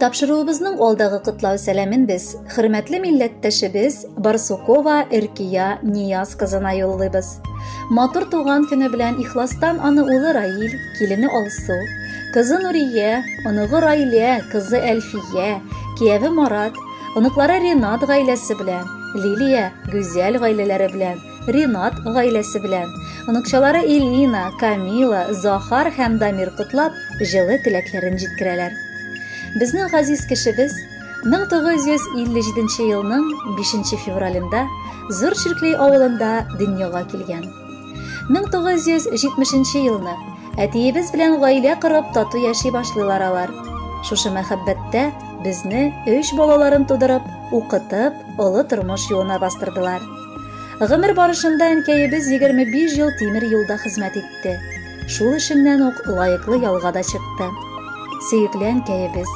Тапшыруыбызның алдагы котлау сәламен без хөрмәтле милләттәшебез Барсукова Эркия Нияз кызына юллыйбыз. Матур туган көне белән ихластан аны улы Раил, килене Алсу, кызы Нурия, оныгы Райлә, кызы Әлфия, кияве Марат, оныклары Ренат гаиләсе белән, Лилия, Гүзәл гаиләләре белән, Ренат гаиләсе белән, оныкчалары Элина, Камила, Захар һәм Дамир котлап, җылы теләкләрен җиткерәләр. Безнең газиз кешебез 1957 елның 5 февралендә Зур Чирклей авылында дөньяга килгән. 1970 елны әтиебез белән гаилә корып тату яши башлыйлар алар. Шушы мәхәббәттә безне өч балаларын тудырып, укытып, олы тормыш юлына бастырдылар. Гомер барышында әнкәебез 25 ел тимер юлда хезмәт итте. Шул эшеннән ук лаеклы ялга да чыкты. Сөекле әнкәебез,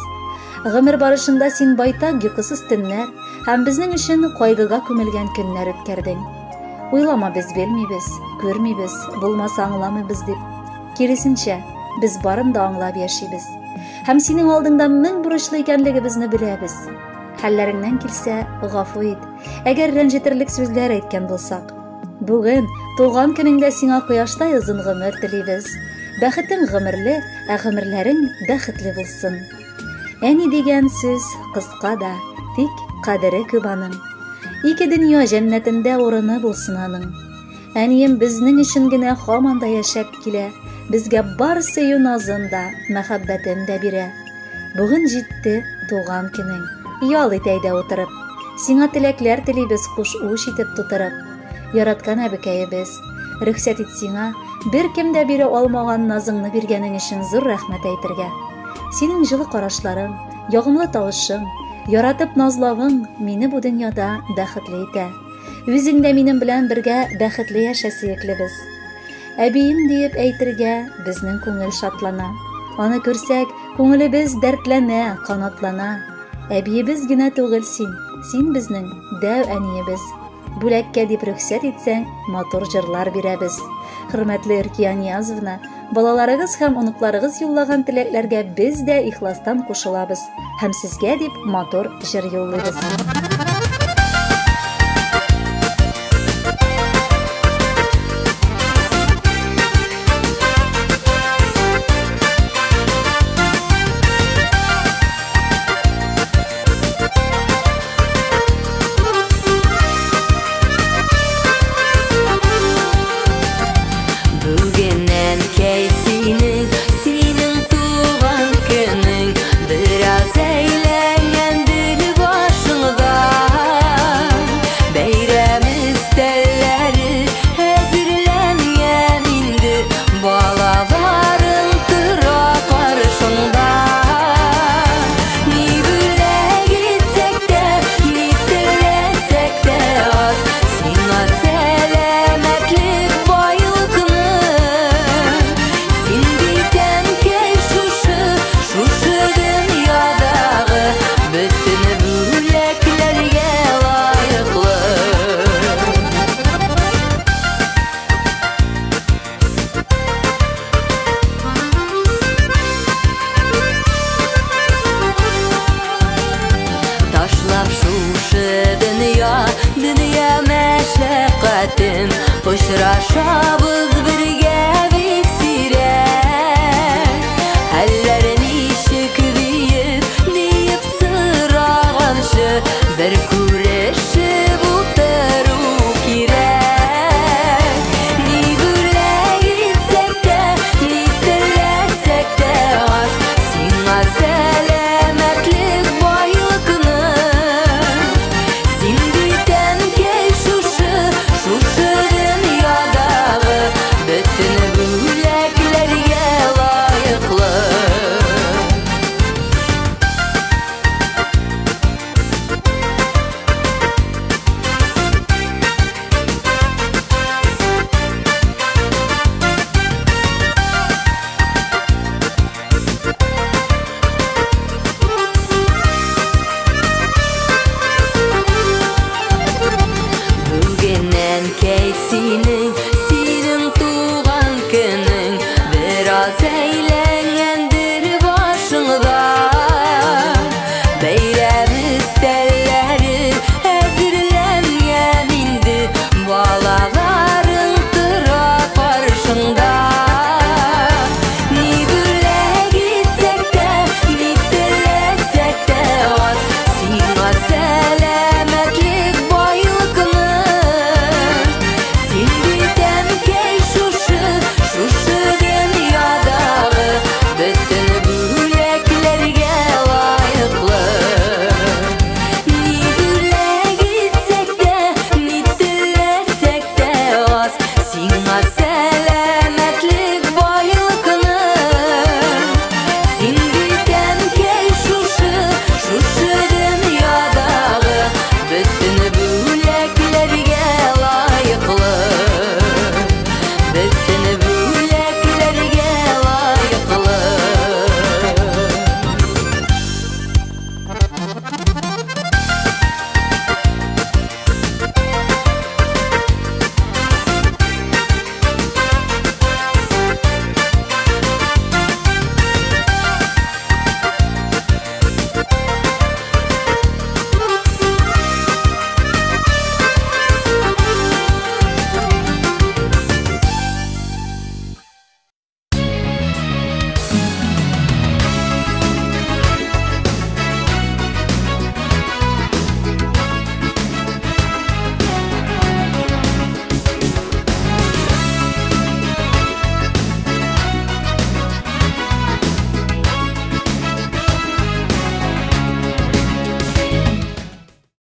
гомер барышында син байтак йокысыз төннәр һәм безнең өчен кайгыга күмелгән көннәр үткәрдең. Уйлама, без белмибез, күрмибез, булмаса аңламыйбыз дип. Киресенчә, без барын да аңлап яшибез. Һәм синең алдыңда мең бурычлы икәнлегебезне беләбез. Хәлләреңнән килсә, гафу ит. Әгәр рәнҗетерлек сүзләр әйткән булсак. Бүген, туган көнеңдә сиңа кояштай озын гомер телибез. Бәхетең гомерле, ә гомерләрең бәхетле булсын. Әни дигән сүз кыска да, тик кадере күп аның. Ике дөнья җәннәтендә урыны булсын аның. Әнием безнең өчен генә һаман да яшәп килә, безгә бар сөю назын да, мәхәббәтен дә бирә. Бүген җитте туган көнең. Ял ит әйдә утырып. Сиңа теләкләр телибез хуш уч итеп тутырып. Яраткан әбекәебез, рөхсәт ит сиңа, беркем дә бирә алмаган назыңны биргәнең өчен зур рәхмәт әйтергә. Синең җылы карашларың, ягымлы тавышың, яратып назлавың мине бу дөньяда бәхетле итә. Үзең дә минем белән бергә бәхетле яшә, сөеклебез. Әбием диеп әйтергә безнең күңел шатлана. Аны күрсәк, күңелебез дәртләнә, канатлана. Әбиебез генә түгел син, син безнең дәү әниебез. Бүләккә дип рөхсәт итсәң, матур җырлар бирәбез. Хөрмәтле Эркия Ниязовна, балаларыгыз һәм оныкларыгыз юллаган теләкләргә без дә ихластан кушылабыз һәм сезгә дип матур җыр юллыйбыз. Бүген әнкәй синең, синең туган көнең, бераз әйләнгәндер башыңда. Бәйрәм өстәлләре әзерләнгән инде, балаларың тора каршыңда. Ни бүләк итсәк тә, ни теләсәк тә аз, сиңа сәламәтлек, байлыкны. Син бит, әнкәй, шушы, шушы дөньядагы бөтен бүләкләргә лаеклы. Ташлап шушы дөнья, дөнья мәшәкатен, очрашабыз бергә бик сирәк. Хәлләр ничек диеп, диеп сораганчы, бер күрешеп утыру кирәк. Ни бүләк итсәк тә, ни теләсәк тә аз, сиңа сәламәтлек, байлыкны. Син бит, әнкәй, шушы, шушы дөньядагы бөтен бүләкләргә лаеклы. Бүген, әнкәй, синең